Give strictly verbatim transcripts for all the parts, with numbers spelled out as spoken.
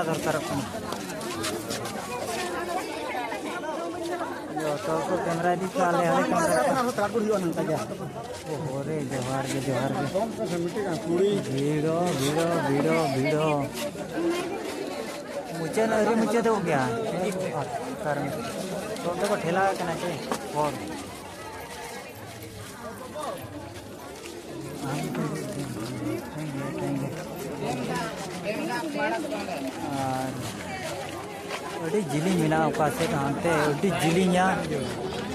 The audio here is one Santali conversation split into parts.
ᱫᱚᱨᱠᱟᱨᱚᱜ ᱠᱟᱱᱟ᱾ ᱡᱚᱛᱚ ᱠᱚ ᱠᱮᱢᱮᱨᱟ ᱤᱫᱤ ᱠᱚᱣᱟ, ᱟᱞᱮ ᱦᱚᱸᱞᱮ ᱠᱮᱢᱮᱨᱟ ᱠᱚᱣᱟ᱾ ᱚᱦᱚ ᱨᱮ, ᱡᱚᱦᱟᱨ ᱜᱮ, ᱡᱚᱦᱟᱨ ᱜᱮ᱾ ᱵᱷᱤᱲᱚ, ᱵᱷᱤᱲᱚ, ᱵᱷᱤᱲᱚ, ᱵᱷᱤᱲᱚ᱾ ᱢᱩᱪᱟᱹᱫ ᱟᱹᱣᱨᱤ ᱢᱩᱪᱟᱹᱫᱚᱜ ᱜᱮᱭᱟ᱾ ᱚᱠᱟᱨᱮ? ᱚᱱᱛᱮ ᱠᱚ ᱴᱷᱮᱞᱟᱣ ᱠᱟᱱᱟ ᱪᱮ ᱦᱚᱲ᱾ ᱟᱨ ᱟᱹᱰᱤ ᱡᱤᱞᱤᱧ ᱢᱮᱱᱟᱜᱼᱟ, ᱚᱠᱟ ᱥᱮᱫ ᱦᱟᱱᱛᱮ ᱟᱹᱰᱤ ᱡᱤᱞᱤᱧᱟ᱾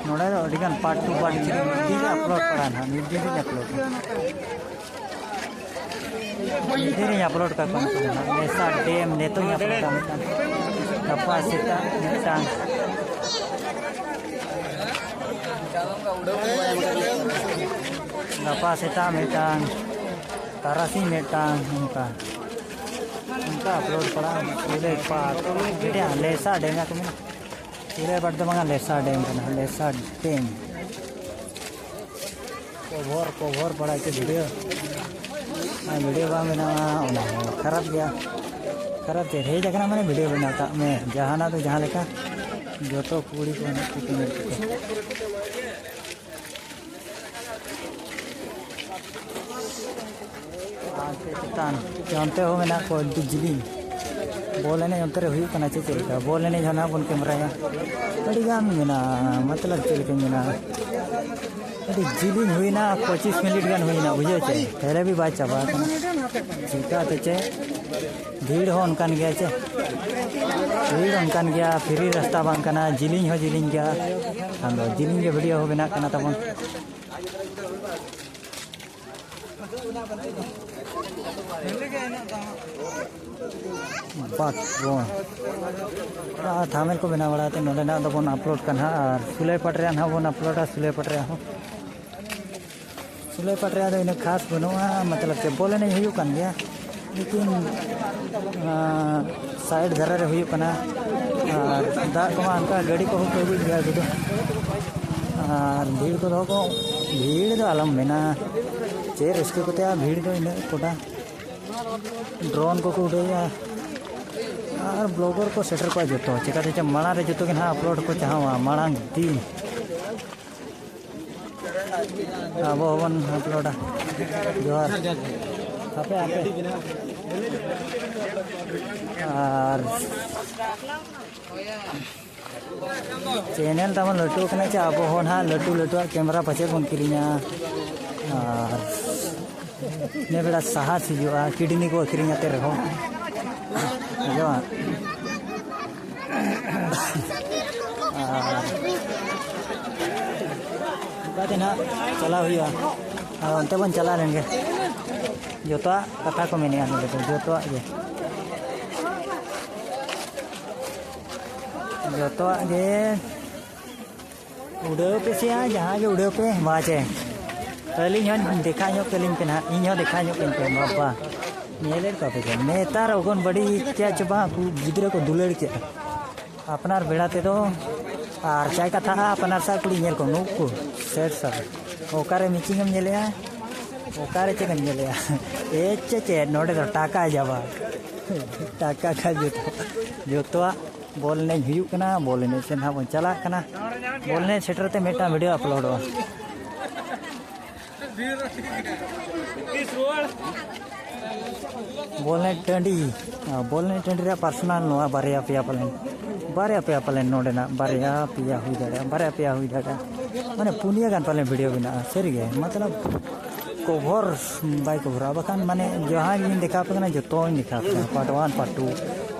ᱱᱚᱰᱮ ᱫᱚ ᱟᱹᱰᱤ ᱜᱟᱱ part two part three ᱢᱤᱫ ᱫᱤᱱ ᱨᱮ upload ᱯᱟᱲᱟᱜᱼᱟ ᱱᱟᱦᱟᱜ, ᱢᱤᱫ ᱫᱤᱱ ᱨᱮᱧ upload᱾ ᱢᱤᱫ ᱫᱤᱱ ᱨᱮᱧ upload ᱠᱟᱜ ᱠᱚᱣᱟ ᱱᱤᱛᱚᱜ ᱫᱚ ᱱᱟᱦᱟᱜ᱾ ᱞᱮᱥᱟ ᱰᱮᱢ ᱱᱤᱛᱚᱜ ᱤᱧ upload ᱟ ᱢᱤᱫᱴᱟᱝ᱾ ᱜᱟᱯᱟ ᱥᱮᱛᱟᱜ ᱢᱤᱫᱴᱟᱝ᱾ ᱜᱟᱯᱟ ᱥᱮᱛᱟᱜ ᱢᱤᱫᱴᱟᱝ, ᱛᱟᱨᱟᱥᱤᱧ ᱢᱤᱫᱴᱟᱝ, ᱚᱱᱠᱟ ᱚᱱᱠᱟ upload ᱯᱟᱲᱟᱜᱼᱟ᱾ ᱥᱩᱞᱟᱹᱭ ᱯᱟᱴ, ᱢᱤᱫᱴᱟᱝ ᱞᱮᱥᱟ ᱰᱮᱸᱜᱟ ᱠᱚ ᱢᱮᱱᱟ᱾ ᱥᱩᱞᱟᱹᱭ ᱯᱟᱴ ᱫᱚ ᱵᱟᱝᱟ, ᱞᱮᱥᱟ ᱰᱮᱢ ᱠᱟᱱᱟ, ᱞᱮᱥᱟ ᱰᱮᱢ᱾ ᱠᱚᱵᱷᱚᱨ, ᱠᱚᱵᱷᱚᱨ ᱯᱟᱲᱟᱜ ᱪᱮ video᱾ ᱟᱨ video ᱵᱟᱝ ᱵᱮᱱᱟᱣᱟ, ᱚᱱᱟ ᱦᱚᱸ ᱠᱷᱟᱨᱟᱯ ᱜᱮᱭᱟ᱾ ᱠᱷᱟᱨᱟᱯ ᱪᱮᱫ? ᱦᱮᱡ ᱟᱠᱟᱱᱟ ᱢᱟᱱᱮ video ᱵᱮᱱᱟᱣ ᱠᱟᱜ ᱢᱮ, ᱡᱟᱦᱟᱱᱟᱜ ᱫᱚ ᱡᱟᱦᱟᱸ ᱞᱮᱠᱟ᱾ ᱡᱚᱛᱚ ᱠᱩᱲᱤ ᱠᱚ ᱦᱮᱱᱟᱜ ᱠᱚ ᱧᱮᱞ ᱠᱚᱯᱮ᱾ ᱟᱨ ᱪᱮᱛᱟᱱ ᱚᱱᱛᱮ ᱦᱚᱸ ᱢᱮᱱᱟᱜ ᱠᱚᱣᱟ ᱟᱹᱰᱤ ᱡᱤᱞᱤᱧ᱾ ᱵᱚᱞ ᱮᱱᱮᱡ ᱚᱱᱛᱮ ᱨᱮ ᱦᱩᱭᱩᱜ ᱠᱟᱱᱟ ᱪᱮ ᱪᱮᱫ ᱞᱮᱠᱟ? ᱵᱚᱞ ᱮᱱᱮᱡ ᱦᱚᱸ ᱱᱟᱦᱟᱜ ᱵᱚᱱ ᱠᱮᱢᱮᱨᱟᱭᱟ᱾ ᱟᱹᱰᱤ ᱜᱟᱱ ᱢᱮᱱᱟᱜᱼᱟ, ᱢᱚᱛᱞᱚᱵ ᱪᱮᱫ ᱞᱮᱠᱟᱧ ᱢᱮᱱᱟ, ᱟᱹᱰᱤ ᱡᱤᱞᱤᱧ ᱦᱩᱭᱱᱟ, ᱯᱚᱸᱪᱤᱥ ᱢᱤᱱᱤᱴ ᱜᱟᱱ ᱦᱩᱭᱱᱟ, ᱵᱩᱡᱷᱟᱹᱣ ᱪᱮ? ᱛᱟᱦᱞᱮ ᱵᱤ ᱵᱟᱭ ᱪᱟᱵᱟ ᱟᱠᱟᱱᱟ᱾ ᱪᱤᱠᱟᱹᱛᱮ ᱪᱮ? ᱵᱷᱤᱲ ᱦᱚᱸ ᱚᱱᱠᱟᱱ ᱜᱮᱭᱟ ᱪᱮ? ᱵᱷᱤᱲ ᱚᱱᱠᱟᱱ ᱜᱮᱭᱟ, free ᱨᱟᱥᱛᱟ ᱵᱟᱝ ᱠᱟᱱᱟ, ᱡᱤᱞᱤᱧ ᱦᱚᱸ ᱡᱤᱞᱤᱧ ᱜᱮᱭᱟ᱾ ᱟᱫᱚ ᱡᱤᱞᱤᱧ ᱜᱮ video ᱦᱚᱸ ᱵᱮᱱᱟᱜ ᱠᱟᱱᱟ ᱛᱟᱵᱚᱱ᱾ ᱵᱟᱠ ᱵᱚᱱ᱾ ᱟᱨ thumbnail ᱠᱚ ᱵᱮᱱᱟᱣ ᱵᱟᱲᱟ ᱠᱟᱛᱮ ᱱᱚᱰᱮᱱᱟᱜ ᱫᱚᱵᱚᱱ upload ᱠᱟᱱᱟ ᱦᱟᱸᱜ, ᱟᱨ ᱥᱩᱞᱟᱹᱭ ᱯᱟᱴ ᱨᱮᱭᱟᱜ ᱦᱟᱸᱜ ᱵᱚᱱ uploadᱟ, ᱥᱩᱞᱟᱹᱭ ᱯᱟᱴ ᱨᱮᱭᱟᱜ ᱦᱚᱸ᱾ ᱥᱩᱞᱟᱹᱭ ᱯᱟᱴ ᱨᱮᱭᱟᱜ ᱫᱚ ᱤᱱᱟᱹᱜ ᱠᱷᱟᱥ ᱵᱟᱹᱱᱩᱜᱼᱟ, ᱢᱚᱛᱞᱚᱵ ᱪᱮ ᱵᱚᱞ ᱮᱱᱮᱡ ᱦᱩᱭᱩᱜ ᱠᱟᱱ ᱜᱮᱭᱟ, ᱞᱮᱠᱤᱱ, ᱟᱸ, side ᱫᱷᱟᱨᱮ ᱨᱮ ᱦᱩᱭᱩᱜ ᱠᱟᱱᱟ᱾ ᱟᱨ ᱫᱟᱜ ᱠᱚᱢᱟ ᱚᱱᱠᱟ ᱜᱟᱹᱰᱤ ᱠᱚᱦᱚᱸ ᱠᱚ ᱟᱹᱜᱩᱭ ᱜᱮᱭᱟ ᱟᱹᱜᱩ ᱫᱚ᱾ ᱟᱨ ᱵᱷᱤᱲ ᱠᱚᱫᱚ ᱠᱚ, ᱵᱷᱤᱲ ᱫᱚ ᱟᱞᱚᱢ ᱢᱮᱱᱟ, ᱪᱮᱫ ᱨᱟᱹᱥᱠᱟᱹ ᱠᱚᱛᱮ ᱟᱨ ᱵᱷᱤᱲ ᱫᱚ ᱤᱱᱟᱹᱜ ᱠᱚᱰᱟ᱾ Drone ᱠᱚᱠᱚ ᱩᱰᱟᱹᱣᱮᱜᱼᱟ᱾ ᱟᱨ ᱵᱞᱚᱜᱟᱨ ᱠᱚ ᱥᱮᱴᱮᱨ ᱠᱚᱜᱼᱟ ᱡᱚᱛᱚ, ᱪᱤᱠᱟᱹᱛᱮ ᱪᱚ ᱢᱟᱲᱟᱝ ᱨᱮ ᱡᱚᱛᱚ ᱜᱮ ᱱᱟᱦᱟᱜ ᱟᱯᱞᱳᱰ ᱠᱚ ᱪᱟᱦᱟᱣᱟ, ᱢᱟᱲᱟᱝ ᱫᱤᱱ ᱟᱵᱚ ᱦᱚᱸᱵᱚᱱ ᱟᱯᱞᱳᱰᱟ᱾ ᱡᱚᱦᱟᱨ᱾ ᱦᱟᱯᱮ, ᱦᱟᱯᱮ᱾ ᱟᱨ ᱪᱮᱱᱮᱞ ᱛᱟᱵᱚᱱ ᱞᱟᱹᱴᱩ ᱠᱟᱱᱟ ᱪᱮ, ᱟᱵᱚ ᱦᱚᱸ ᱱᱟᱦᱟᱜ ᱞᱟᱹᱴᱩ ᱞᱟᱹᱴᱩᱣᱟᱜ ᱠᱮᱢᱮᱨᱟ ᱯᱟᱪᱮᱫ ᱵᱚᱱ ᱠᱤᱨᱤᱧᱟ᱾ ᱟᱨ ᱱᱤᱭᱟᱹ ᱵᱮᱲᱟ ᱥᱟᱦᱟᱥ ᱦᱤᱡᱩᱜᱼᱟ, ᱠᱤᱰᱱᱤ ᱠᱚ ᱟᱹᱠᱷᱨᱤᱧ ᱠᱟᱛᱮ ᱨᱮᱦᱚᱸ᱾ ᱦᱤᱡᱩᱜᱼᱟ᱾ ᱟᱨ ᱚᱱᱠᱟ ᱛᱮ ᱱᱟᱦᱟᱜ ᱪᱟᱞᱟᱣ ᱦᱩᱭᱩᱜᱼᱟ᱾ ᱟᱨ ᱚᱱᱛᱮ ᱵᱚᱱ ᱪᱟᱞᱟᱣ ᱞᱮᱱ ᱜᱮ᱾ ᱡᱚᱛᱚᱣᱟᱜ ᱠᱟᱛᱷᱟ ᱠᱚ ᱢᱮᱱᱮᱜᱼᱟ ᱱᱚᱰᱮ ᱫᱚ, ᱡᱚᱛᱚᱣᱟᱜ ᱜᱮ᱾ ᱡᱚᱛᱚᱣᱟᱜ ᱜᱮ ᱩᱰᱟᱹᱣ ᱯᱮ ᱥᱮᱭᱟ, ᱡᱟᱦᱟᱸ ᱜᱮ ᱩᱰᱟᱹᱣ ᱯᱮ, ᱢᱟ ᱪᱮ᱾ ᱟᱹᱞᱤᱧ ᱦᱚᱸ ᱫᱮᱠᱷᱟ ᱧᱚᱜ ᱠᱟᱹᱞᱤᱧ ᱯᱮ ᱱᱟᱦᱟᱜ, ᱤᱧ ᱦᱚᱸ ᱫᱮᱠᱷᱟ ᱧᱚᱜ ᱠᱟᱹᱧ ᱯᱮ, ᱵᱟᱵᱟ᱾ ᱧᱮᱞᱮᱫ ᱠᱚᱣᱟ ᱯᱮ ᱪᱮ? ᱱᱮᱛᱟᱨ ᱚᱜᱚᱱᱵᱟᱹᱲᱤ ᱪᱮᱫ ᱪᱚ ᱵᱟᱝ, ᱜᱤᱫᱽᱨᱟᱹ ᱠᱚ ᱫᱩᱞᱟᱹᱲ ᱠᱮᱫ᱾ ᱟᱯᱱᱟᱨ ᱵᱮᱲᱟ ᱛᱮᱫᱚ ᱟᱨ ᱪᱟᱭ ᱠᱟᱛᱷᱟ, ᱟᱯᱱᱟᱨ ᱥᱟᱶ ᱠᱩᱲᱤ ᱧᱮᱞ ᱠᱚ, ᱱᱩᱠᱩ ᱥᱮᱴ ᱥᱟᱨ᱾ ᱚᱠᱟᱨᱮ ᱢᱮᱪᱤᱝ ᱮᱢ ᱧᱮᱞᱮᱜᱼᱟ? ᱚᱠᱟᱨᱮ ᱪᱮᱫ ᱮᱢ ᱧᱮᱞᱮᱜᱼᱟ? ᱮ ᱪᱮ ᱪᱮᱫ, ᱱᱚᱰᱮ ᱫᱚ ᱴᱟᱠᱟ ᱡᱟᱵᱟ᱾ ᱴᱟᱠᱟ ᱠᱷᱟᱱ ᱡᱚᱛᱚ, ᱡᱚᱛᱚᱣᱟᱜ ᱵᱚᱞ ᱮᱱᱮᱡ ᱦᱩᱭᱩᱜ ᱠᱟᱱᱟ, ᱵᱚᱞ ᱮᱱᱮᱡ ᱥᱮᱫ ᱱᱟᱦᱟᱜ ᱵᱚᱱ ᱪᱟᱞᱟᱜ ᱠᱟᱱᱟ᱾ ᱵᱚᱞ ᱮᱱᱮᱡ ᱥᱮᱴᱮᱨ ᱛᱮ ᱢᱤᱫᱴᱟᱝ ᱵᱷᱤᱰᱤᱭᱳ ᱟᱯᱞᱳᱰᱚᱜᱼᱟ᱾ ᱵᱚᱞ ᱮᱱᱮᱡ ᱴᱟᱺᱰᱤ, ᱵᱚᱞ ᱮᱱᱮᱡ ᱴᱟᱺᱰᱤ ᱨᱮᱭᱟᱜ ᱯᱟᱨᱥᱚᱱᱟᱞ ᱱᱚᱣᱟ ᱵᱟᱨᱭᱟ ᱯᱮᱭᱟ ᱯᱟᱞᱮᱱ, ᱵᱟᱨᱭᱟ ᱯᱮᱭᱟ ᱯᱟᱞᱮᱱ ᱱᱚᱰᱮᱱᱟᱜ ᱵᱟᱨᱭᱟ ᱯᱮᱭᱟ ᱦᱩᱭ ᱫᱟᱲᱮᱭᱟᱜᱼᱟ, ᱵᱟᱨᱭᱟ ᱯᱮᱭᱟ ᱦᱩᱭ ᱫᱟᱲᱮᱭᱟᱜᱼᱟ, ᱢᱟᱱᱮ ᱯᱩᱱᱭᱟᱹ ᱜᱟᱱ ᱯᱟᱞᱮᱱ ᱵᱷᱤᱰᱤᱭᱳ ᱢᱮᱱᱟᱜᱼᱟ᱾ ᱥᱟᱹᱨᱤᱜᱮ, ᱢᱚᱛᱞᱚᱵ ᱠᱚᱵᱷᱚᱨ ᱵᱟᱭ ᱠᱚᱵᱷᱚᱨᱟ, ᱵᱟᱠᱷᱟᱱ ᱢᱟᱱᱮ ᱡᱟᱦᱟᱸ ᱜᱮᱞᱤᱧ ᱫᱮᱠᱷᱟᱣ ᱟᱯᱮ ᱠᱟᱱᱟ ᱡᱚᱛᱚᱧ ᱫᱮᱠᱷᱟᱣ ᱟᱯᱮ ᱠᱟᱱᱟ, part one, part two,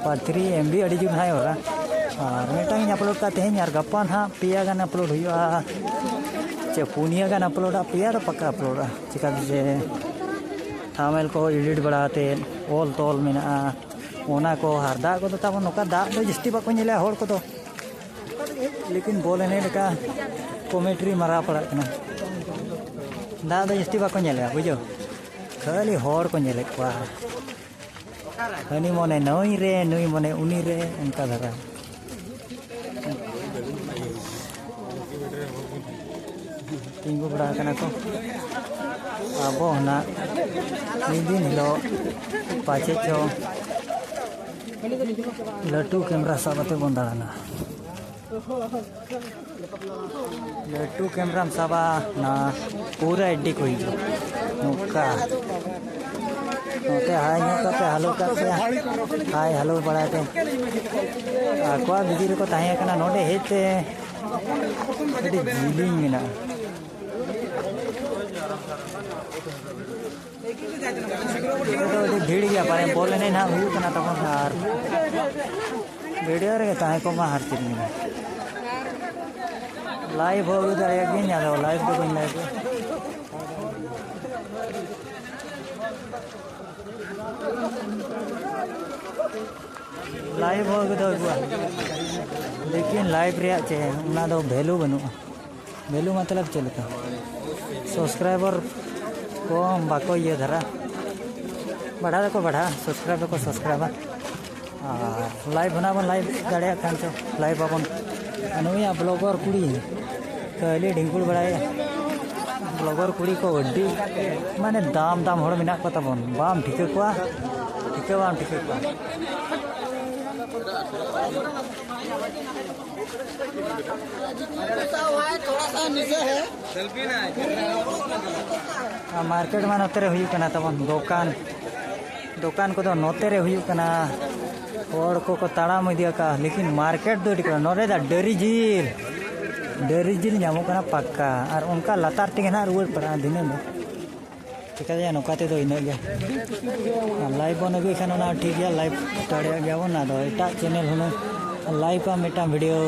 part three, M B ᱟᱹᱰᱤ ᱡᱳᱨ ᱱᱟᱦᱟᱜ ᱚᱨᱟ᱾ ᱟᱨ ᱢᱤᱫᱴᱟᱝ ᱤᱧ ᱟᱯᱞᱳᱰ ᱠᱟᱜᱼᱟ ᱛᱮᱦᱮᱧ, ᱟᱨ ᱜᱟᱯᱟ ᱱᱟᱦᱟᱜ ᱯᱮᱭᱟ ᱜᱟᱱ ᱟᱯᱞᱳᱰ ᱦᱩᱭᱩᱜᱼᱟ, ᱪᱮ ᱯᱩᱱᱭᱟᱹ ᱜᱟᱱ ᱟᱯᱞᱳᱰᱟ, ᱯᱮᱭᱟ ᱫᱚ ᱯᱟᱠᱟ ᱟᱯᱞᱳᱰᱟ᱾ ᱪᱮᱠᱟᱛᱮ ᱡᱮ ᱛᱷᱟᱢᱮᱞ ᱠᱚ ᱮᱰᱤᱴ ᱵᱟᱲᱟ ᱠᱟᱛᱮᱫ ᱚᱞ ᱛᱚᱞ ᱢᱮᱱᱟᱜᱼᱟ, ᱚᱱᱟ ᱠᱚ ᱟᱨ ᱫᱟᱜ ᱠᱚᱫᱚ ᱛᱟᱵᱚᱱ ᱱᱚᱝᱠᱟ ᱫᱟᱜ ᱫᱚ ᱡᱟᱹᱥᱛᱤ ᱵᱟᱠᱚ ᱧᱮᱞᱟ ᱦᱚᱲ ᱠᱚᱫᱚ, ᱞᱮᱠᱤᱱ ᱵᱚᱞ ᱮᱱᱮᱡ ᱞᱮᱠᱟ ᱠᱚᱢᱮᱱᱴᱨᱤ ᱢᱟᱨᱟᱣ ᱯᱟᱲᱟᱜ ᱠᱟᱱᱟ᱾ ᱫᱟᱜ ᱫᱚ ᱡᱟᱹᱥᱛᱤ ᱵᱟᱠᱚ ᱧᱮᱞᱟ, ᱵᱩᱡᱷᱟᱹᱣ, ᱠᱷᱟᱹᱞᱤ ᱦᱚᱲ ᱠᱚ ᱧᱮᱞᱮᱫ ᱠᱚᱣᱟ᱾ ᱦᱟᱹᱱᱤ ᱢᱚᱱᱮ ᱱᱩᱭ ᱨᱮ, ᱱᱩᱭ ᱢᱚᱱᱮ ᱩᱱᱤ ᱨᱮ, ᱚᱱᱠᱟ ᱫᱷᱟᱨᱟ᱾ ᱛᱤᱸᱜᱩ ᱵᱟᱲᱟ ᱟᱠᱟᱱᱟ ᱠᱚ᱾ ᱟᱵᱚ ᱦᱚᱸ ᱱᱟᱜ ᱢᱤᱫ ᱫᱤᱱ ᱦᱤᱞᱳᱜ ᱯᱟᱪᱮᱫ ᱪᱚ ᱞᱟᱹᱴᱩ ᱠᱮᱢᱮᱨᱟ ᱥᱟᱵ ᱠᱟᱛᱮ ᱵᱚᱱ ᱫᱟᱬᱟᱱᱟ᱾ ᱞᱟᱹᱴᱩ ᱠᱮᱢᱮᱨᱟᱢ ᱥᱟᱵᱟ, ᱚᱱᱟ ᱯᱩᱨᱟᱹ ᱮᱰᱤ ᱠᱚ ᱦᱤᱡᱩᱜᱼᱟ᱾ ᱱᱚᱝᱠᱟ ᱱᱚᱛᱮ ᱦᱟᱭ ᱧᱚᱜ ᱠᱟᱛᱮ ᱦᱟᱞᱚ ᱠᱟᱜ ᱯᱮ, ᱦᱟᱭ ᱦᱟᱞᱚ ᱵᱟᱲᱟᱭ ᱯᱮ᱾ ᱟᱠᱚᱣᱟᱜ ᱵᱤᱡᱤ ᱨᱮᱠᱚ ᱛᱟᱦᱮᱸ ᱠᱟᱱᱟ᱾ ᱱᱚᱰᱮ ᱦᱮᱡ ᱛᱮ ᱟᱹᱰᱤ ᱡᱤᱞᱤᱧ ᱢᱮᱱᱟᱜᱼᱟ᱾ ᱱᱤᱛᱚᱜ ᱫᱚ ᱟᱹᱰᱤ ᱵᱷᱤᱲ ᱜᱮᱭᱟ, ᱯᱟᱞᱮᱱ ᱵᱚᱞ ᱮᱱᱮᱡ ᱱᱟᱦᱟᱜ ᱦᱩᱭᱩᱜ ᱠᱟᱱᱟ ᱛᱚᱠᱷᱚᱱ, ᱟᱨ ᱵᱷᱤᱰᱤᱭᱳ ᱨᱮᱜᱮ ᱛᱟᱦᱮᱸ ᱠᱚᱜ ᱢᱟ ᱟᱨ ᱪᱮᱫ ᱢᱮᱱᱟ᱾ ᱞᱟᱭᱤᱵᱷ ᱦᱚᱸ ᱟᱹᱜᱩ ᱫᱟᱲᱮᱭᱟᱜ ᱜᱤᱭᱟᱹᱧ, ᱟᱫᱚ ᱞᱟᱭᱤᱵᱷ ᱫᱚ ᱵᱟᱹᱧ ᱞᱟᱭᱤᱵᱷ᱾ ᱞᱟᱭᱤᱵᱷ ᱦᱚᱸ ᱟᱹᱜᱩ ᱫᱚ ᱟᱹᱜᱩᱣᱟ, ᱞᱮᱠᱤᱱ ᱞᱟᱭᱤᱵᱷ ᱨᱮᱭᱟᱜ ᱪᱮᱫ, ᱚᱱᱟ ᱫᱚ ᱵᱷᱮᱞᱩ ᱵᱟᱹᱱᱩᱜᱼᱟ᱾ ᱵᱷᱮᱞᱩ ᱢᱚᱛᱞᱚᱵ ᱪᱮᱫ ᱞᱮᱠᱟ? ᱥᱟᱵᱥᱠᱨᱟᱭᱵᱟᱨ ᱠᱚ ᱵᱟᱠᱚ ᱤᱭᱟᱹ ᱫᱷᱟᱨᱟ, ᱵᱟᱲᱦᱟᱣ ᱫᱚᱠᱚ ᱵᱟᱲᱦᱟᱜᱼᱟ, ᱥᱟᱵᱥᱠᱨᱟᱭᱵ ᱫᱚᱠᱚ ᱥᱟᱵᱥᱠᱨᱟᱭᱵᱟ᱾ ᱟᱨ ᱞᱟᱭᱤᱵᱷ ᱦᱚᱸ ᱵᱚᱱ ᱞᱟᱭᱤᱵᱷ ᱫᱟᱲᱮᱭᱟᱜ ᱠᱷᱟᱱ ᱪᱚ, ᱞᱟᱭᱤᱵᱷ ᱟᱵᱚᱱ᱾ ᱟᱨ ᱱᱩᱭᱟᱜ ᱵᱞᱚᱜᱟᱨ ᱠᱩᱲᱤ ᱠᱷᱟᱹᱞᱤ ᱰᱷᱤᱝᱠᱩᱲ ᱵᱟᱲᱟᱭᱟ᱾ ᱵᱞᱚᱜᱟᱨ ᱠᱩᱲᱤ ᱠᱚ ᱟᱹᱰᱤ ᱢᱟᱱᱮ ᱫᱟᱢ ᱫᱟᱢ ᱦᱚᱲ ᱢᱮᱱᱟᱜ ᱠᱚ ᱛᱟᱵᱚᱱ, ᱵᱟᱢ ᱴᱷᱤᱠᱟᱹ ᱠᱚᱣᱟ, ᱴᱷᱤᱠᱟᱹ ᱵᱟᱢ ᱴᱷᱤᱠᱟᱹ ᱠᱚᱣᱟ᱾ ᱟᱨ ᱢᱟᱨᱠᱮᱴ ᱢᱟ ᱱᱚᱛᱮ ᱨᱮ ᱦᱩᱭᱩᱜ ᱠᱟᱱᱟ ᱛᱟᱵᱚᱱ, ᱫᱚᱠᱟᱱ, ᱫᱚᱠᱟᱱ ᱠᱚᱫᱚ ᱱᱚᱛᱮ ᱨᱮ ᱦᱩᱭᱩᱜ ᱠᱟᱱᱟ᱾ ᱦᱚᱲ ᱠᱚᱠᱚ ᱛᱟᱲᱟᱢ ᱤᱫᱤ ᱟᱠᱟᱫᱼᱟ, ᱞᱮᱠᱤᱱ ᱢᱟᱨᱠᱮᱴ ᱫᱚ ᱟᱹᱰᱤ ᱠᱚᱲᱟ, ᱱᱚᱰᱮ ᱫᱚ ᱰᱟᱹᱨᱤ ᱡᱤᱞ, ᱰᱟᱹᱨᱤ ᱡᱤᱞ ᱧᱟᱢᱚᱜ ᱠᱟᱱᱟ ᱯᱟᱠᱠᱟ, ᱟᱨ ᱚᱱᱠᱟ ᱞᱟᱛᱟᱨ ᱛᱮᱜᱮ ᱱᱟᱦᱟᱜ ᱨᱩᱣᱟᱹᱲ ᱯᱟᱲᱟᱜᱼᱟ ᱫᱷᱤᱱᱟᱹᱱ ᱫᱚ᱾ ᱪᱤᱠᱟᱹᱭᱟ, ᱱᱚᱝᱠᱟ ᱛᱮᱫᱚ ᱤᱱᱟᱹᱜ ᱜᱮ᱾ ᱟᱨ ᱞᱟᱭᱤᱵᱷ ᱵᱚᱱ ᱟᱹᱜᱩᱭ ᱠᱷᱟᱱ ᱚᱱᱟ ᱴᱷᱤᱠ ᱜᱮᱭᱟ, ᱞᱟᱭᱤᱵᱷ ᱫᱟᱲᱮᱭᱟᱜ ᱜᱮᱭᱟ ᱵᱚᱱ᱾ ᱟᱫᱚ ᱮᱴᱟᱜ ᱪᱮᱱᱮᱞ ᱦᱩᱱᱟᱹᱝ ᱞᱟᱭᱤᱵᱷ ᱟᱢ ᱢᱤᱫᱴᱟᱝ ᱵᱷᱤᱰᱤᱭᱳ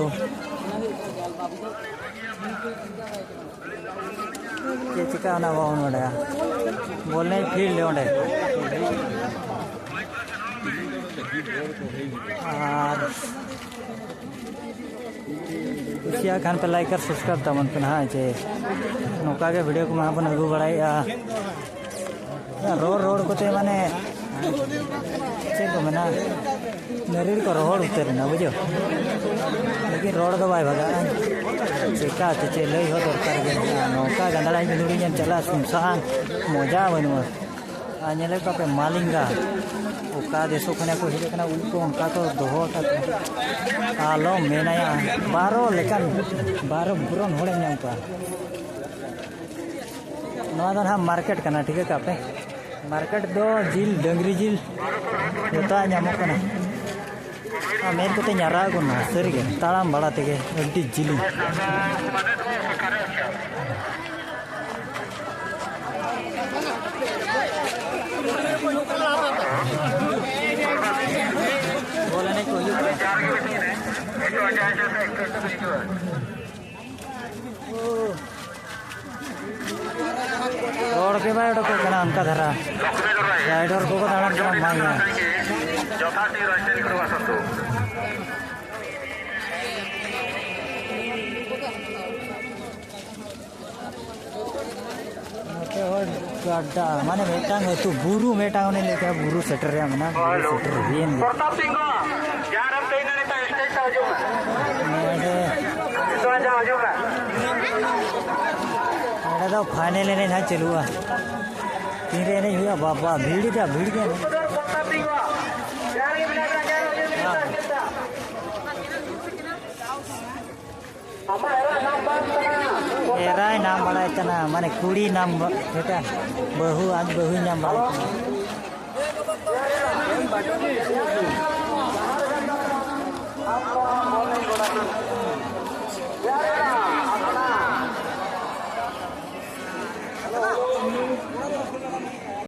ᱪᱮᱫ ᱪᱤᱠᱟ ᱚᱱᱟ ᱵᱟᱵᱚᱱ ᱵᱟᱰᱟᱭᱟ᱾ ᱵᱚᱞ ᱮᱱᱮᱡ ᱯᱷᱤᱞᱰ ᱚᱸᱰᱮ᱾ ᱟᱨ ᱠᱩᱥᱤᱭᱟᱜ ᱠᱷᱟᱱ ᱯᱮ ᱞᱟᱭᱤᱠ ᱟᱨ ᱥᱟᱵᱥᱠᱨᱟᱭᱤᱵ ᱛᱟᱵᱚᱱ ᱯᱮ ᱱᱟᱦᱟᱜ, ᱡᱮ ᱱᱚᱝᱠᱟ ᱜᱮ ᱵᱷᱤᱰᱤᱭᱳ ᱠᱚᱢᱟ ᱵᱚᱱ ᱟᱹᱜᱩ ᱵᱟᱲᱟᱭᱮᱫᱼᱟ᱾ ᱨᱚᱲ ᱨᱚᱲ ᱠᱚᱛᱮ ᱢᱟᱱᱮ ᱪᱮᱫ ᱠᱚ ᱢᱮᱱᱟ, ᱱᱟᱹᱨᱤᱲ ᱠᱚ ᱨᱚᱦᱚᱲ ᱩᱛᱟᱹᱨ ᱮᱱᱟ, ᱵᱩᱡᱷᱟᱹᱣ᱾ ᱞᱮᱠᱤᱱ ᱨᱚᱲ ᱫᱚ ᱵᱟᱭ ᱵᱷᱟᱜᱟᱜᱼᱟ᱾ ᱪᱮᱠᱟᱛᱮ ᱪᱮᱫ ᱞᱟᱹᱭ ᱦᱚᱸ ᱫᱚᱨᱠᱟᱨ ᱜᱮ ᱢᱮᱱᱟᱜᱼᱟ᱾ ᱱᱚᱝᱠᱟ ᱜᱟᱸᱫᱟᱲᱟ ᱜᱩᱸᱫᱩᱲᱤ ᱧᱮᱞ ᱪᱟᱞᱟᱜ ᱥᱩᱱᱥᱟᱱ, ᱢᱚᱡᱟ ᱵᱟᱹᱱᱩᱜᱼᱟ᱾ ᱟᱨ ᱧᱮᱞᱮᱫ ᱠᱚᱣᱟ ᱯᱮ ᱢᱟᱞᱤᱝᱜᱟ, ᱚᱠᱟ ᱫᱮᱥᱚ ᱠᱷᱚᱱᱟᱜ ᱠᱚ ᱦᱮᱡ ᱟᱠᱟᱱᱟ, ᱩᱵ ᱠᱚ ᱚᱱᱠᱟ ᱠᱚ ᱫᱚᱦᱚ ᱟᱠᱟᱫ ᱠᱚᱣᱟ᱾ ᱟᱞᱚᱢ ᱢᱮᱱᱟᱭᱟ, ᱵᱟᱨᱚ ᱞᱮᱠᱟᱱ, ᱵᱟᱨᱚ ᱵᱚᱨᱚᱱ ᱦᱚᱲᱮᱢ ᱧᱟᱢ ᱠᱚᱣᱟ᱾ ᱱᱚᱣᱟ ᱫᱚ ᱱᱟᱦᱟᱜ ᱢᱟᱨᱠᱮᱴ ᱠᱟᱱᱟ, ᱴᱷᱤᱠᱟᱹ ᱠᱟᱜ ᱯᱮ᱾ ᱢᱟᱨᱠᱮᱴ ᱫᱚ ᱡᱤᱞ, ᱰᱟᱹᱝᱨᱤ ᱡᱤᱞ, ᱡᱚᱛᱚᱣᱟᱜ ᱧᱟᱢᱚᱜ ᱠᱟᱱᱟ᱾ ᱟᱨ ᱢᱮᱫ ᱠᱚᱛᱮᱧ ᱟᱨᱟᱜ ᱜᱚᱫ ᱱᱟ, ᱥᱟᱹᱨᱤᱜᱮ, ᱛᱟᱲᱟᱢ ᱵᱟᱲᱟ ᱛᱮᱜᱮ ᱟᱹᱰᱤ ᱡᱤᱞᱤᱧ᱾ ᱵᱚᱞ ᱮᱱᱮᱡ ᱠᱚ ᱦᱩᱭᱩᱜ ᱠᱟᱱᱟ᱾ ᱨᱚᱲ ᱜᱮ ᱵᱟᱭ ᱚᱰᱚᱠᱚᱜ ᱠᱟᱱᱟ ᱚᱱᱠᱟ ᱫᱷᱟᱨᱟ᱾ ᱨᱟᱭᱰᱚᱨ ᱠᱚᱠᱚ ᱫᱟᱬᱟᱱ ᱠᱟᱱᱟ, ᱢᱟᱭᱟ᱾ ᱱᱚᱛᱮ ᱦᱚᱸ ᱜᱟᱰᱟ, ᱢᱟᱱᱮ ᱢᱤᱫᱴᱟᱝ ᱟᱹᱛᱩ, ᱵᱩᱨᱩ ᱢᱤᱫᱴᱟᱝ, ᱚᱱᱮ ᱞᱟᱹᱭ ᱠᱮᱫᱟ ᱵᱩᱨᱩ ᱥᱮᱴᱮᱨ ᱨᱮ ᱢᱮᱱᱟᱜᱼᱟ, ᱵᱩᱨᱩ ᱥᱮᱴᱮᱨ ᱦᱩᱭᱮᱱ ᱜᱮ᱾ ᱯᱨᱚᱛᱟᱯ ᱥᱤᱝᱦᱚ, ᱡᱟᱦᱟᱸ ᱨᱮᱢ ᱛᱮᱦᱮᱧ ᱱᱤᱛᱚᱜ ᱥᱴᱮᱡ ᱛᱮ ᱦᱤᱡᱩᱜ ᱢᱮ᱾ ᱱᱚᱰᱮ ᱱᱤᱛᱚᱜ ᱦᱟᱸᱜ ᱦᱤᱡᱩᱜ ᱢᱮ᱾ ᱱᱚᱰᱮ ᱫᱚ ᱯᱷᱟᱭᱱᱮᱞ ᱮᱱᱮᱡ ᱦᱟᱸᱜ ᱪᱟᱹᱞᱩᱜᱼᱟ᱾ ᱛᱤᱱᱨᱮ ᱮᱱᱮᱡ ᱦᱩᱭᱩᱜᱼᱟ ᱵᱟᱵᱟ, ᱵᱷᱤᱲ ᱜᱮᱭᱟ, ᱵᱷᱤᱲ ᱜᱮᱭᱟ᱾ ᱯᱨᱚᱛᱟᱯ ᱥᱤᱝᱦᱚ, ᱡᱟᱦᱟᱸ ᱨᱮᱜᱮ ᱢᱮᱱᱟᱜ ᱵᱮᱱᱟ, ᱡᱟᱦᱟᱸ ᱨᱮᱜᱮ ᱢᱮᱱᱟᱜ ᱵᱮᱱᱟ᱾ ᱮᱨᱟᱭ ᱱᱟᱢ ᱵᱟᱲᱟᱭ ᱠᱟᱱᱟ, ᱢᱟᱱᱮ ᱠᱩᱲᱤ ᱱᱟᱢ ᱵᱟ-, ᱵᱮᱴᱟ, ᱵᱟᱹᱦᱩ, ᱟᱡ ᱵᱟᱹᱦᱩᱭ ᱱᱟᱢ ᱵᱟᱲᱟᱭ ᱠᱟᱱᱟ᱾